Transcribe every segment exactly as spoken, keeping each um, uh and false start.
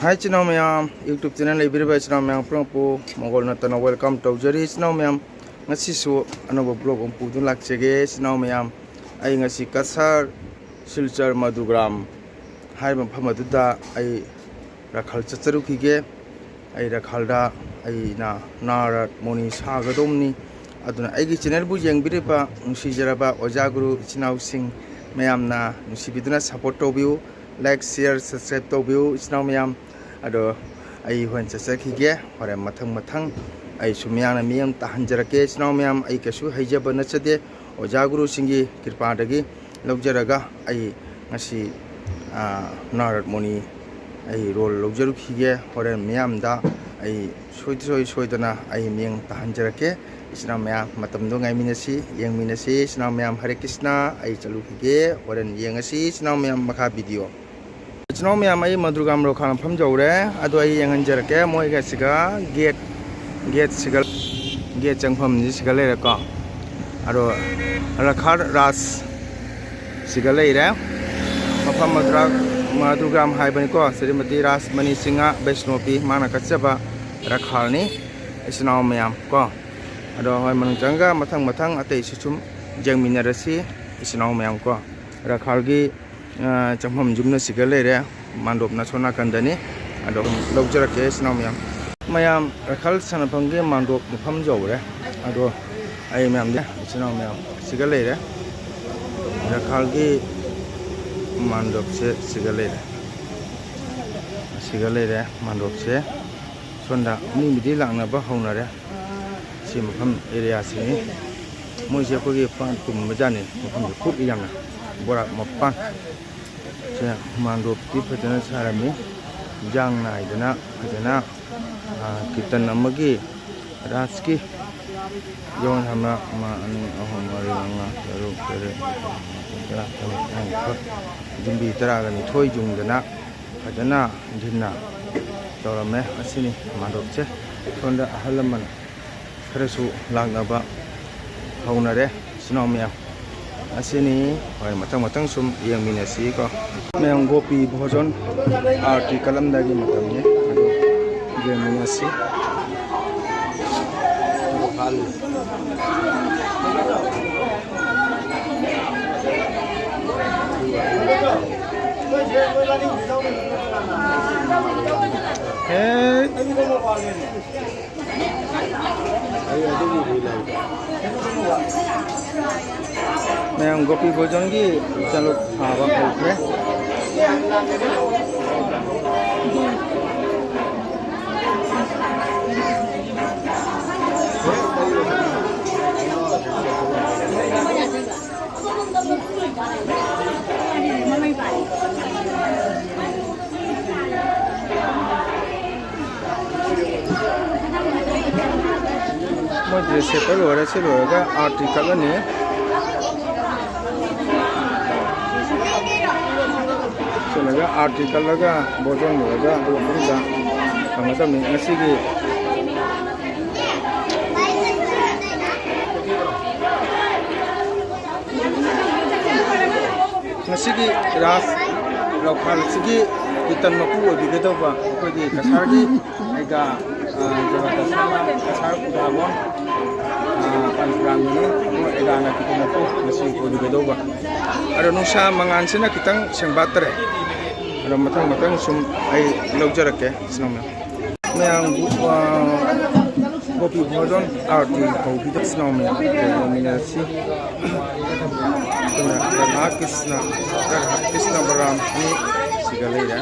ꯍꯥꯏ ꯏꯆꯤꯟ ꯏꯅꯥꯎ ꯃꯌꯥꯝ, YouTube channel ꯂꯩꯕꯤꯔꯤꯕ ꯏꯆꯤꯟ ꯏꯅꯥꯎ ꯃꯌꯥꯝ ꯄꯨꯝꯅꯃꯛꯄꯨ ꯃꯪꯒꯣꯜ ꯅꯠꯇꯅ welcome ꯇꯧꯖꯔꯤ꯫ ꯏꯆꯤꯟ ꯏꯅꯥꯎ ꯃꯌꯥꯝ, ꯉꯁꯤꯁꯨ ꯑꯅꯧꯕ vlog ꯑꯃ ꯄꯨꯗꯨꯅ ꯂꯥꯛꯆꯒꯦ꯫ ꯏꯆꯤꯟ ꯏꯅꯥꯎ ꯃꯌꯥꯝ, ꯑꯩ ꯉꯁꯤ ꯀꯁꯥꯔ ꯁꯤꯜꯆꯔ ꯃꯙꯨꯒ꯭ꯔꯥꯝ ꯍꯥꯏꯔꯤꯕ ꯃꯐꯝ ꯑꯗꯨꯗ ꯑꯩ ꯔꯈꯜ ꯆꯠꯆꯔꯨꯈꯤꯒꯦ꯫ ꯑꯩ ꯔꯈꯜꯗ ꯑꯩꯅ ꯅꯥꯔꯗ ꯃꯨꯅꯤ ꯁꯥꯒꯗꯧꯕꯅꯤ꯫ ꯑꯗꯨꯅ ꯑꯩꯒꯤ channelꯕꯨ ꯌꯦꯡꯕꯤꯔꯤꯕ ꯅꯨꯡꯁꯤꯖꯔꯕ ꯑꯣꯖꯥ ꯒꯨꯔꯨ ꯏꯆꯤꯟ ꯏꯅꯥꯎꯁꯤꯡ ꯃꯌꯥꯝꯅ ꯅꯨꯡꯁꯤꯕꯤꯗꯨꯅ support ꯇꯧꯕꯤꯌꯨ꯫ Like, share, subscribe ꯇꯧꯕꯤꯌꯨ ꯏꯆꯤꯟ ꯏꯅꯥꯎ ꯃꯌꯥꯝ꯫ ꯑꯗꯣ ꯑꯩ ꯍꯣꯔꯦꯟ ꯆꯠꯆꯈꯤꯒꯦ꯫ ꯍꯣꯔꯦꯟ ꯃꯊꯪ ꯃꯊꯪ ꯑꯩꯁꯨ ꯃꯌꯥꯝꯅ ꯃꯤꯠꯌꯦꯡ ꯇꯥꯍꯟꯖꯔꯛꯀꯦ ꯏꯆꯤꯟ ꯏꯅꯥꯎ ꯃꯌꯥꯝ꯫ ꯑꯩ ꯀꯩꯁꯨ ꯍꯩꯖꯕ ꯅꯠꯆꯗꯦ, ꯑꯣꯖꯥ ꯒꯨꯔꯨꯁꯤꯡꯒꯤ ꯀ꯭ꯔꯤꯄꯥꯗꯒꯤ ꯂꯧꯖꯔꯒ ꯑꯩ ꯉꯁꯤ, ꯑ, ꯅꯥꯔꯗ ꯃꯨꯅꯤ ꯑꯩ role ꯂꯧꯖꯔꯨꯈꯤꯒꯦ꯫ ꯍꯣꯔꯦꯟ ꯃꯤꯌꯥꯝꯗ ꯑꯩ ꯁꯣꯏ-, ꯁꯣꯏ-, ꯁꯣꯏꯗꯅ ꯑꯩ ꯃꯤꯠꯌꯦꯡ ꯇꯥꯍꯟꯖꯔꯛꯀꯦ꯫ ꯏꯆꯤꯟ ꯏꯅꯥꯎ ꯃꯌꯥꯝ, ꯃꯇꯝꯗꯣ ꯉꯥꯏꯃꯤꯟꯅꯁꯤ, ꯌꯦꯡꯃꯤꯟꯅꯁꯤ꯫ ꯏꯆꯤꯟ ꯏꯅꯥꯎ ꯃꯌꯥꯝ, ꯍꯔꯦ ꯀ꯭ꯔꯤꯁꯅ꯫ ꯑꯩ ꯆꯠꯂꯨꯈꯤꯒꯦ, ꯍꯣꯔꯦꯟ ꯌꯦꯡꯉꯁꯤ ꯏꯆꯤꯟ ꯏꯅꯥꯎ ꯃꯌꯥꯝ꯫ ꯃꯈꯥ video꯫ ꯏꯆꯤꯟ ꯏꯅꯥꯎ ꯃꯌꯥꯝ, ꯑꯩ ꯃꯙꯨꯒ꯭ꯔꯥꯝ ꯔꯈꯥꯜ ꯃꯐꯝ ꯌꯧꯔꯦ꯫ ꯑꯗꯣ ꯑꯩ ꯌꯦꯡꯍꯟꯖꯔꯛꯀꯦ꯫ ꯃꯣꯏꯒ ꯁꯤꯒ gate, gate ꯁꯤꯒ, gate ꯆꯪꯐꯝꯁꯤ ꯁꯤꯒ ꯂꯩꯔꯦꯀꯣ꯫ ꯑꯗꯣ ꯔꯈꯥꯜ ꯔꯥꯖ ꯁꯤꯒ ꯂꯩꯔꯦ꯫ ꯃꯐꯝ ꯃꯙꯨꯔꯥ-, ꯃꯙꯨꯒ꯭ꯔꯥꯝ ꯍꯥꯏꯕꯅꯤꯀꯣ꯫ ꯁ꯭ꯔꯤꯃꯇꯤ ꯔꯥꯖꯃꯅꯤ ꯁꯤꯡꯍ ꯕꯩꯁꯅꯣꯄꯤ ꯃꯥꯅ ꯀꯠꯆꯕ ꯔꯈꯥꯜꯅꯤ ꯏꯆꯤꯟ ꯏꯅꯥꯎ ꯃꯌꯥꯝ ꯀꯣ꯫ ꯑꯗꯣ ꯍꯣꯏ, ꯃꯅꯨꯡ ꯆꯪꯉꯒ ꯃꯊꯪ ꯃꯊꯪ ꯑꯇꯩꯁꯨ ꯁꯨꯝ ꯌꯦꯡꯃꯤꯟꯅꯔꯁꯤ ꯏꯆꯤꯟ ꯏꯅꯥꯎ ꯃꯌꯥꯝ ꯀꯣ꯫ ꯔꯈꯥꯜꯒꯤ ꯑ, ꯆꯪꯐꯝ ꯌꯨꯝꯅ ꯁꯤꯒ ꯂꯩꯔꯦ꯫ ꯃꯥꯟꯗꯣꯞꯅ ꯁꯣꯝ ꯅꯥꯀꯟꯗꯅꯤ꯫ ꯑꯗꯣ ꯂꯧꯖꯔꯛꯀꯦ ꯏꯆꯤꯟ ꯏꯅꯥꯎ ꯃꯌꯥꯝ꯫ ꯃꯌꯥꯝ, ꯔꯈꯥꯜ ꯁꯥꯟꯅꯐꯝꯒꯤ ꯃꯥꯟꯗꯣꯞ ꯃꯐꯝ ꯌꯧꯔꯦ꯫ ꯑꯗꯣ ꯑꯩ ꯃꯌꯥꯝꯗꯤ ꯏꯆꯤꯟ ꯏꯅꯥꯎ ꯃꯌꯥꯝ ꯁꯤꯒ ꯂꯩꯔꯦ꯫ ꯔꯈꯥꯜꯒꯤ ꯃꯥꯟꯗꯣꯞꯁꯦ ꯁꯤꯒ ꯂꯩꯔꯦ꯫ ꯁꯤꯒ ꯂꯩꯔꯦ ꯃꯥꯟꯗꯣꯞꯁꯦ꯫ ꯁꯣꯝꯗ ꯃꯤꯕꯨꯗꯤ ꯂꯥꯛꯅꯕ ꯍꯧꯅꯔꯦ꯫ ꯁꯤ ꯃꯐꯝ area ꯁꯤꯅꯤ꯫ ꯃꯣꯏꯁꯦ ꯑꯩꯈꯣꯏꯒꯤ ꯄꯥꯠ ꯀꯨꯝꯕꯖꯥꯠꯅꯤ꯫ ꯃꯐꯝꯁꯦ ꯀꯨꯠꯂꯤ ꯌꯥꯝꯅ꯫ ꯕꯣꯔꯥꯛ ꯃꯄꯥꯟ꯫ ꯁꯦ ꯃꯥꯟꯗꯣꯞꯇꯤ ꯐꯖꯅ ꯁꯥꯔꯝꯃꯤ꯫ ꯏꯟꯖꯥꯡ ꯅꯥꯏꯗꯅ ꯐꯖꯅ, ꯑ, ꯀꯤꯔꯇꯟ ꯑꯃꯒꯤ ꯔꯥꯁꯀꯤ ꯌꯥꯎꯟ ꯍꯥꯃ ꯑꯃ, ꯑꯅꯤ, ꯑꯍꯨꯝ, ꯃꯔꯤ, ꯃꯉꯥ, ꯇꯔꯨꯛ, ꯇꯔꯦꯠ, ꯇꯔꯥ, ꯇꯔꯥꯃꯥꯊꯣꯏ, ꯇꯔꯥꯅꯤꯊꯣꯏ, ꯌꯨꯝꯕꯤ ꯇꯔꯥꯒ ꯅꯤꯊꯣꯏ ꯌꯨꯡꯗꯅ ꯐꯖꯅ ꯏꯟꯊꯤꯟꯅ ꯇꯧꯔꯝꯃꯦ꯫ ꯑꯁꯤꯅꯤ ꯃꯥꯟꯗꯣꯞꯁꯦ꯫ ꯁꯣꯝꯗ ꯑꯍꯜ ꯂꯃꯟ ꯈꯔꯁꯨ ꯂꯥꯛꯅꯕ ꯍꯧꯅꯔꯦ, ꯏꯆꯤꯟ ꯏꯅꯥꯎ ꯃꯌꯥꯝ꯫ ꯑꯁꯤꯅꯤ꯫ ꯍꯣꯏ, ꯃꯊꯪ ꯃꯊꯪ ꯁꯨꯝ ꯌꯦꯡꯃꯤꯟꯅꯁꯤꯀꯣ꯫ ꯃꯌꯥꯝ ꯒꯣꯄꯤ ꯚꯣꯖꯟ ꯑꯥꯔꯇꯤ ꯀꯠꯂꯝꯗꯥꯏꯒꯤ ꯃꯇꯝꯅꯤ꯫ ꯑꯗꯨ ꯌꯦꯡꯃꯤꯟꯅꯁꯤ꯫ ꯍꯦ꯫ ꯃꯌꯥꯝ ꯒꯣꯄꯤ ꯚꯣꯖꯟꯒꯤ ꯆꯂꯨ ꯊꯥꯕ ꯍꯧꯈ꯭ꯔꯦ꯫ ꯃꯣꯏ ꯗ꯭ꯔꯦꯁ ꯁꯦꯠꯄ ꯂꯣꯏꯔꯦ꯫ ꯁꯤ ꯂꯣꯏꯔꯒ ꯑꯥꯔꯇꯤ ꯀꯠꯂꯅꯤ꯫ ꯁꯤ ꯂꯣꯏꯔꯒ ꯑꯥꯔꯇꯤ ꯀꯠꯂꯒ ꯕꯣꯖꯣꯟ ꯂꯣꯏꯔꯒ ꯑꯗꯨꯒ ꯃꯅꯨꯡꯗ ꯐꯪꯒꯗꯕꯅꯤ꯫ ꯉꯁꯤꯒꯤ ꯉꯁꯤꯒꯤ ꯔꯥꯁ ꯂꯧꯈꯥꯟ ꯑꯁꯤꯒꯤ ꯀꯤꯔꯇꯟ ꯃꯄꯨ ꯑꯣꯏꯕꯤꯒꯗꯧꯕ ꯑꯩꯈꯣꯏꯒꯤ ꯀꯁꯥꯔꯒꯤ ꯑꯩꯒ, ꯑ, ꯖꯒꯥ ꯀꯁꯥꯔ, ꯀꯁꯥꯔ ꯎꯗꯥꯕꯣꯟ, ꯑ, ꯄꯟꯆꯨꯔꯥꯝꯒꯤꯅꯤ꯫ ꯑꯗꯨ ꯑꯩꯒꯥꯅ ꯀꯤꯔꯇꯟ ꯃꯄꯨ ꯉꯁꯤ ꯑꯣꯏꯕꯤꯒꯗꯧꯕ꯫ ꯑꯗꯣ ꯅꯨꯡꯁꯥ ꯃꯉꯥꯜꯁꯤꯅ ꯈꯤꯇꯪ ꯁꯦꯡꯕꯥꯠꯇ꯭ꯔꯦ꯫ ꯑꯗꯣ ꯃꯊꯪ ꯃꯊꯪ ꯁꯨꯝ ꯑꯩ ꯂꯧꯖꯔꯛꯀꯦ, ꯏꯆꯤꯟ ꯏꯅꯥꯎ ꯃꯌꯥꯝ꯫ ꯃꯌꯥꯝ, ꯑ, ꯒꯣꯄꯤ ꯚꯣꯖꯟ ꯑꯥꯔꯇꯤ ꯍꯧꯕꯤꯗ ꯏꯆꯤꯟ ꯏꯅꯥꯎ ꯃꯌꯥꯝ ꯌꯦꯡꯃꯤꯟꯅꯔꯁꯤ꯫ ꯑꯗꯨꯅ ꯔꯥꯙꯥ ꯀ꯭ꯔꯤꯁꯅ, ꯔꯥꯙꯥ ꯀ꯭ꯔꯤꯁꯅ ꯕꯂꯔꯥꯝ ꯑꯅꯤ ꯁꯤꯒ ꯂꯩꯔꯦ꯫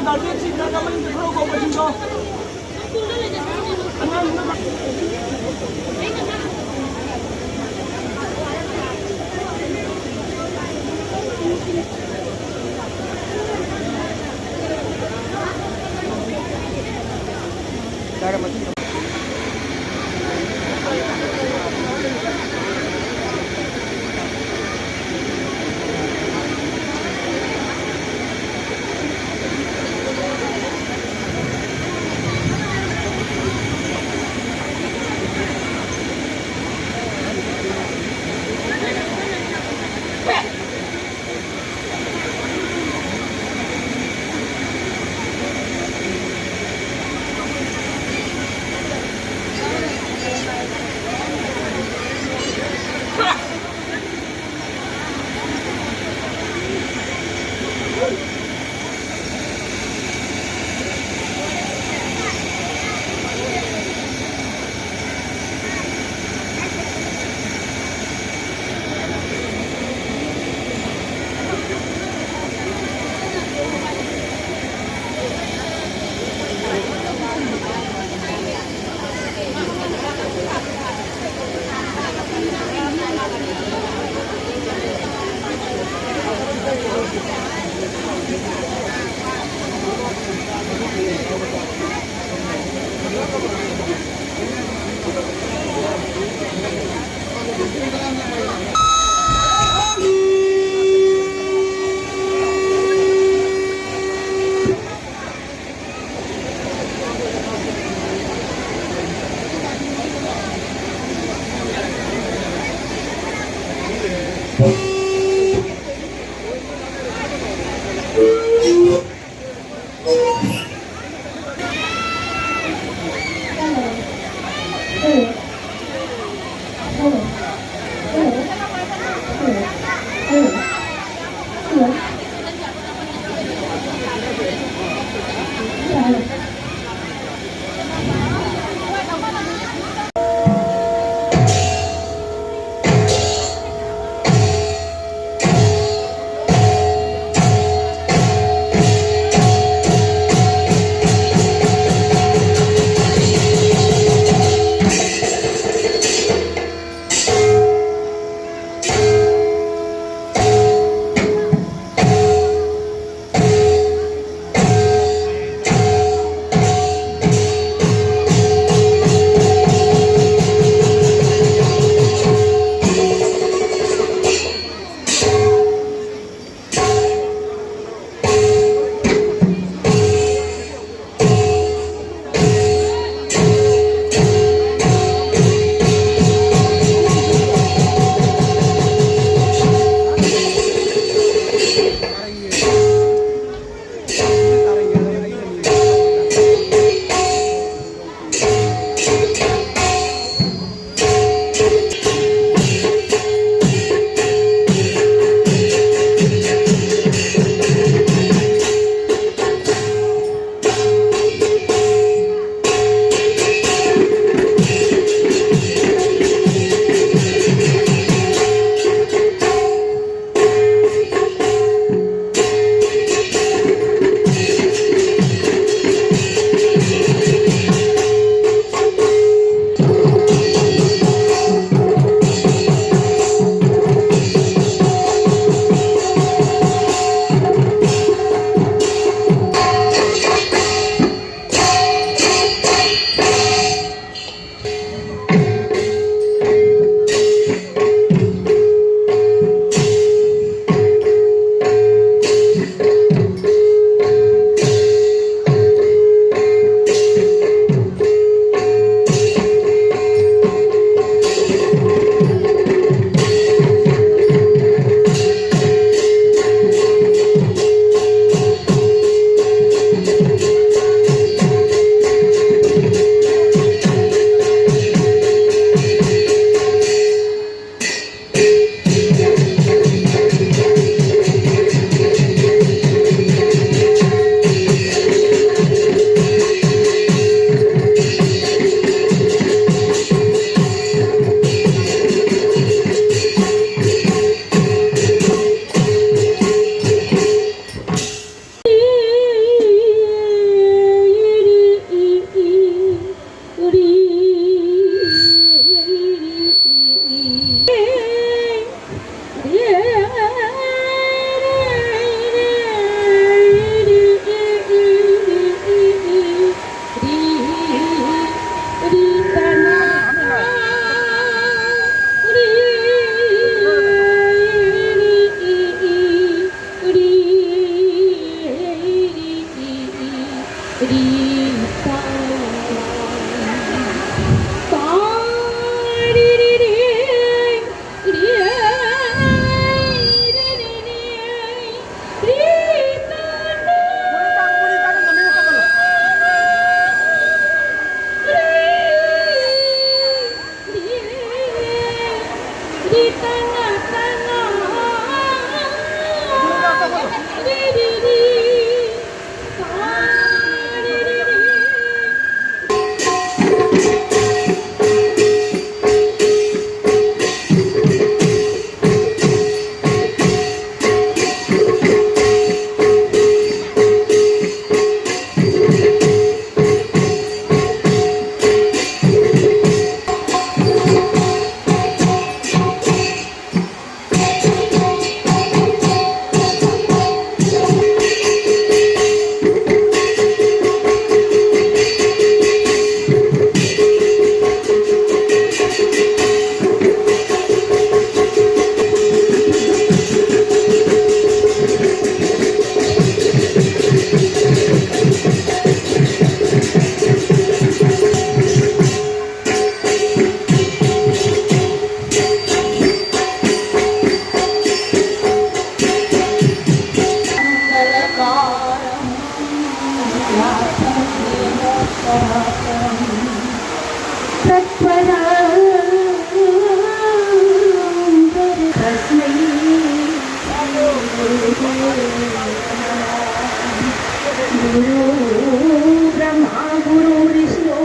ꯒꯥꯔꯕꯦꯖꯁꯤ ꯈꯔ ꯈꯔ ꯃꯅꯤꯡꯗ ꯊꯧꯔꯣꯀꯣ, ꯃꯁꯤꯡꯗꯣ꯫ ꯑꯉꯥꯡꯗꯨꯅ गुरु ब्रह्मा गुरु विष्णु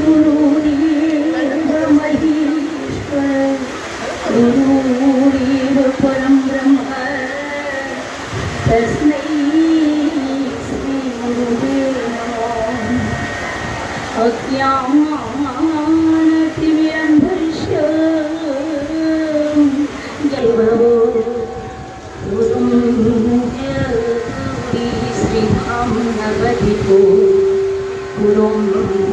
गुरु देव महेश्वर गुरु देव परम ब्रह्म तस्मै श्री गुरुवे नमः। ज्ञानतिमिरन्धस्य जल्पवो कुरुञ्जगौरी श्रीधाम्नवधिपो कुरुञ्जगौरी